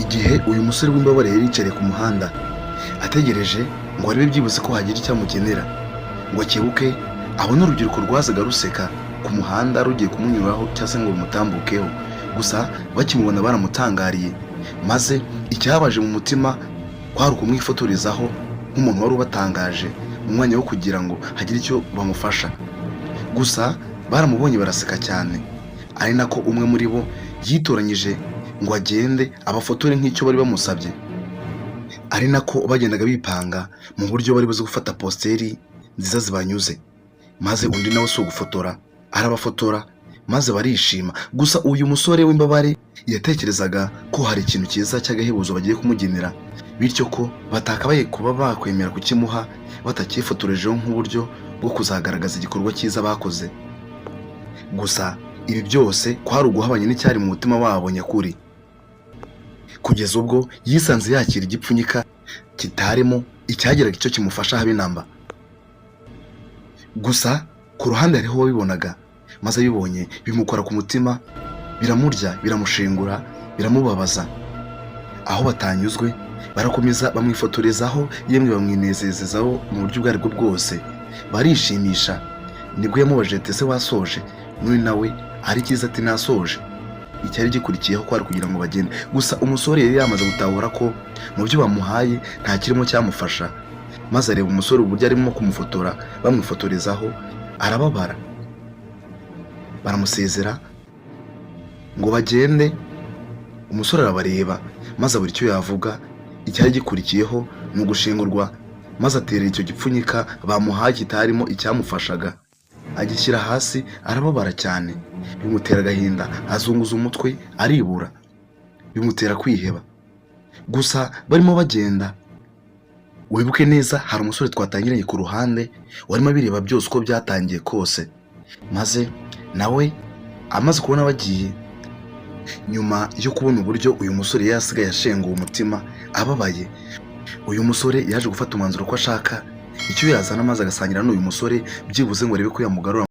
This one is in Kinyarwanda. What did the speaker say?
Igihe uyu musore w'imbabare yari yicariye ku muhanda ategereje ngo arebe byibuse ko hagira icyo amugenera, ngo akebuke abone urubyiruko rwazaga ruseka ku muhanda rugiye kumunyuraho cyangwa se ngo rumutambukeho. Gusa bakimubona baramutangariye, maze icyabaje mu mutima kwari ukumwifotorezaho nk'umuntu wari ubatangaje, mu mwanya wo kugira ngo hagire icyo bamufasha. Gusa baramubonye baraseka cyane, ari nako umwe muri bo yitoranyije ngo agende abafotore nk'icyo bari bamusabye, ari nako bagendaga bipanga mu buryo bari buze gufata positeri nziza zibanyuze, maze undi nawe si ugufotora, arabafotora maze barishima. Gusa uyu musore w'imbabare yatekerezaga ko hari ikintu cyiza cy'agahebuzo bagiye kumugenera, bityo ko batakabaye kuba bakwemera kukimuha batacyifotorejeho nk'uburyo bwo kuzagaragaza igikorwa cyiza bakoze. Gusa ibi byose kwari uguhabanya n'icyari mu mutima wabo nyakuri, kugeza ubwo yisanze yakira igipfunyika kitarimo icyagiraga icyo kimufasha habe namba. Gusa ku ruhande hariho uwabibonaga, maze abibonye bimukora ku mutima, biramurya, biramushengura, biramubabaza. Aho batanyuzwe barakomeza bamwifotorezaho, yemwe bamwinezezezaho mu buryo ubwo aribwo bwose, barishimisha. Nibwo yamubajije ati: "Ese wasoje?" N'uyu nawe ari cyiza ati: "Nasoje." Icyari gikurikiyeho kwari kugira ngo bagende. Gusa umusore yari yamaze gutahura ko mu byo bamuhaye nta kirimo cyamufasha, maze areba umusore uburyo arimo kumufotora bamwifotorezaho, arababara. Baramusezera ngo bagende, umusore arabareba maze abura icyo yavuga. Icyari gikurikiyeho ni ugushingurwa, maze aterera icyo gipfunyika bamuhaye kitarimo icyamufashaga, agishyira hasi, arababara cyane, bimutera agahinda, azunguza umutwe, aribura, bimutera kwiheba. Gusa barimo bagenda, wibuke neza hari umusore twatangiranye ku ruhande warimo abireba byose uko byatangiye kose, maze nawe amaze kubona bagiye, nyuma yo kubona uburyo uyu musore yari asigaye ashenguwe umutima, ababaye, uyu musore yaje gufata umwanzuro ko ashaka icyo yazana maze agasangira n'uyu musore, byibuze ngo arebe ko yamugarura.